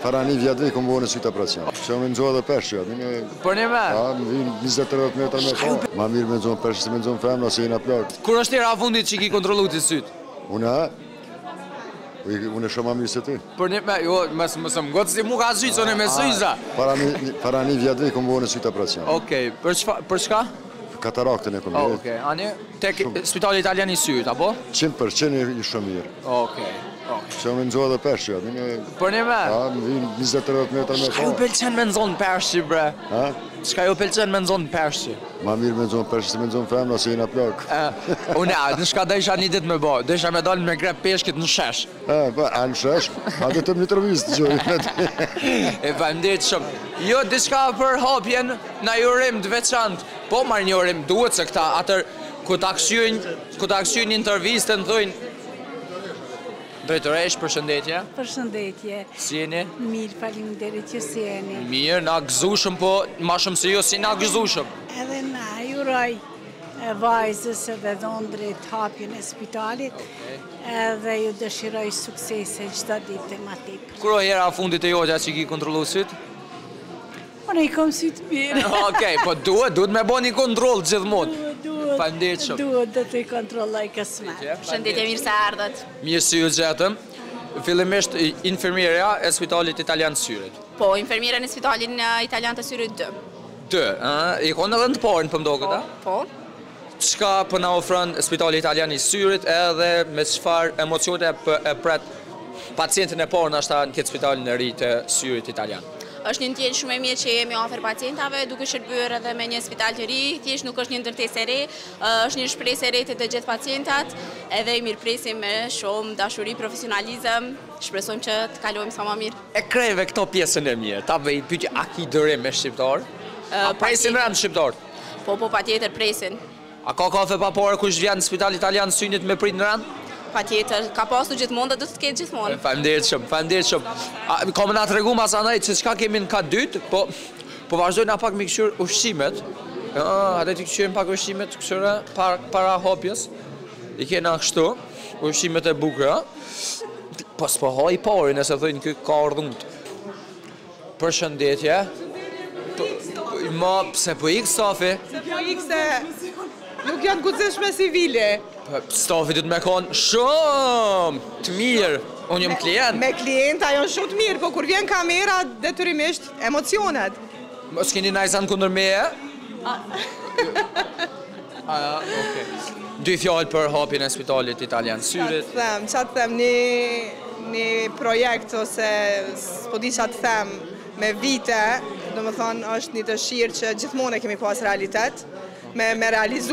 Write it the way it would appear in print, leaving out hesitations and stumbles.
Para një vjet kom bo në sytë operacion. Se unë nxo edhe peshq, atë një... Për një me? A, më vinë 20-30 metra me pa. Ma mirë me nxonë peshq se me nxonë femna, se jena plak. Kur është hera fundit që ki kontrollu ti sytë? Unë, a? Unë e shumë ma mirë se ti. Për një me, jo, mos mos më ngot si mu ka sytë, unë me syza. Para një, para një vjet kom bo në sytë operacion. Okej, për çfa, për çka? Kataraktën e kom oh, Okej, ani, tek spitali italian i syrit, apo? 100% i shumë mirë. Okej. Okej. Se unë nxo edhe peshq, atë një... Për një me? A, më vinë 20-30 metra me Çka ju pëlqen me nxonë peshq, bre? Ha? Çka ju pëlqen me nxonë peshq? Ma mirë me nxonë peshq se me nxonë femna, se jena plak. Unë, a, në shka dojsha një ditë me bo? Dojsha me dalë me grep peshkit në shesh. E, po, a në shesh? A do të më intervistë, gjoj. E, faleminderit shumë. Jo, diçka për hapjen, naj urim të veçantë. Po, marrë një urim, duhet se këta, atër, ku ta këshyrin, ku ta këshyrin intervistën, thujnë, Drejtoresh, përshëndetje. Përshëndetje. Si jeni? Mirë, faleminderit që si jeni. Mirë, na gëzushëm, po ma shumë se jo, si na gëzushëm. Edhe na, ju uroj vajzës edhe dhondrit hapjen e spitalit, edhe ju dëshiroj suksese çdo ditë e ma tepër. Kur o hera fundit e jotja që ki kontrollu sytë? Unë i kom sytë mirë. Okej, po duhet, duhet me bo një kontroll gjithmonë. Duhet, duhet. Faleminderit shumë. Duhet, do të i kontrolloj kësmet. Përshëndetje, mirë se ardhët. Mirë se ju gjetëm. Fillimisht infermieria e spitalit italian të syrit. Po, infermiera në spitalin italian të syrit 2. 2, ë, i konë edhe në të parën po më doket, a? Po. Çka po na ofron spitali italian i syrit edhe me çfarë emocione e pret pacientin e parë nashta në këtë spitalin e ri të syrit italian? Është një ndjenjë shumë e mirë që jemi afër pacientave, duke shërbyer edhe me një spital të ri, thjesht nuk është një ndërtesë e re, është një shpresë e re te të gjithë pacientat, edhe i mirëpresim me shumë dashuri, profesionalizëm, shpresojmë që të kalojmë sa më mirë. E kreve këto pjesën e mirë, ta bëj pyetje, a ki durim me shqiptar? A presin rend shqiptarët? Po, po, patjetër presin. A ka kafe pa pare kush vjen në spital italian synit me prit në rend? Patjetër, ka pasur gjithmonë dhe do të ketë gjithmonë. Faleminderit shumë, faleminderit shumë. A, ka më na tregu masanej që çka kemi në kat dytë, po po vazhdojnë pak me kqyr ushqimet. Ja, hajde të kqyrim pak ushqimet kqyre para, para hapjes. I kena kështu, ushqimet e bukura. Po s'po ha i pari nëse thojnë ky ka ardhur. Përshëndetje. Ma, pse po ik stafi? Pse po ik se nuk janë guxishme si vile. Po, stafi duhet me konë shumë të mirë. Unë jam klient. Me klienta janë shumë të mirë, po kur vjen kamera detyrimisht emocionet. Mos keni naj sen kundër meje? A, okej. Dy fjalë për hapjen e spitalit italian syrit. Ça të them, ça të them, një, një projekt ose s'po di ça të them me vite, domethënë është një dëshirë që gjithmonë e kemi pas realitet, me, me realizu.